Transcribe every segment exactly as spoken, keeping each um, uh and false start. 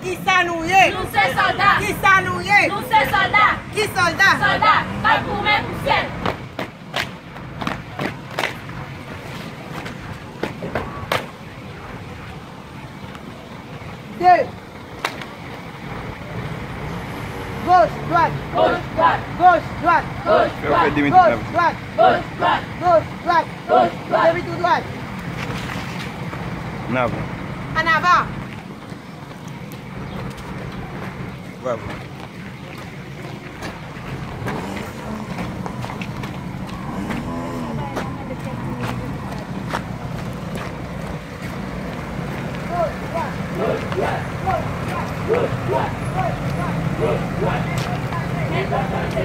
Kisa nou ye? Nou se sòlda. Kisa nou ye? Nou se sòlda. Ki sòlda? Sòlda k ap goumen pou syèl. De. Goch, dwat. Goch, dwat. Goch, dwat. Goch, dwat. Goch, dwat. Goch, dwat. Goch, dwat. Depi tou dwat. Ann avan. Ann avan. Bravo. Goch! Dwat! Goch! Dwat! Goch! Dwat! Dwat! Men goch plake!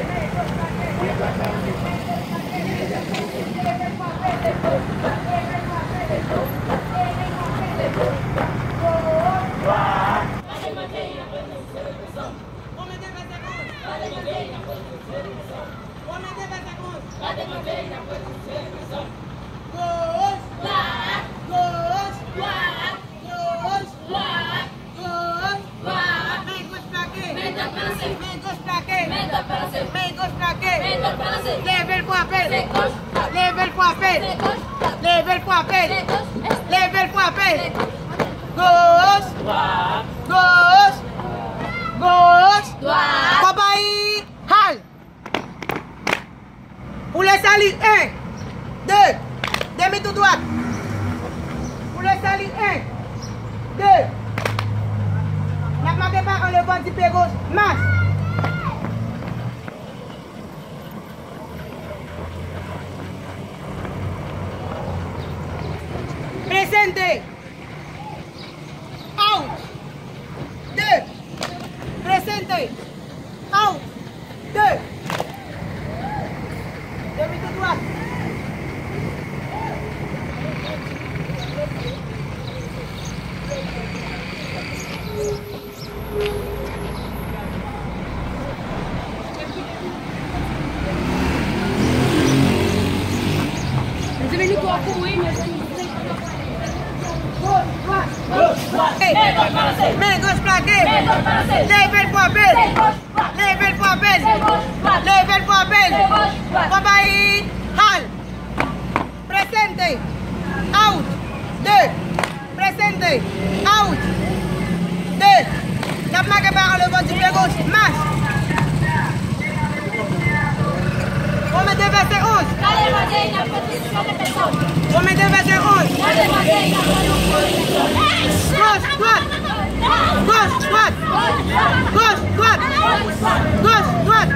Men dwat balanse! Men goch plake! Men dwat balanse! Men goch plake! Men dwat balanse! Leve l frape l! Se goch! Leve l frape l! Se goch! Leve l frape l! Se goch! Leve l frape l! Se goch! Goch! Dwat! Goch! Goch! Dwat! Konpayi! Hal! Pou le sali, en, de, demi tou dwat. Pou le sali, en, de. N ap make pa an levan di pye goch. Mach. Presente. Out. De. Presente. Out. De. Demi tou dwat. Men goch plake. Leve l frape l. Leve l frape l. Leve l frape l. Konpayi, hal. Presente. Out. De. Presente. Out. De. N ap make pa an levan di pye goch. Mach. Women de vèsè onz. Women de vèsè onz. Goch, dwat. Goch, dwat. Goch, dwat. Goch, dwat.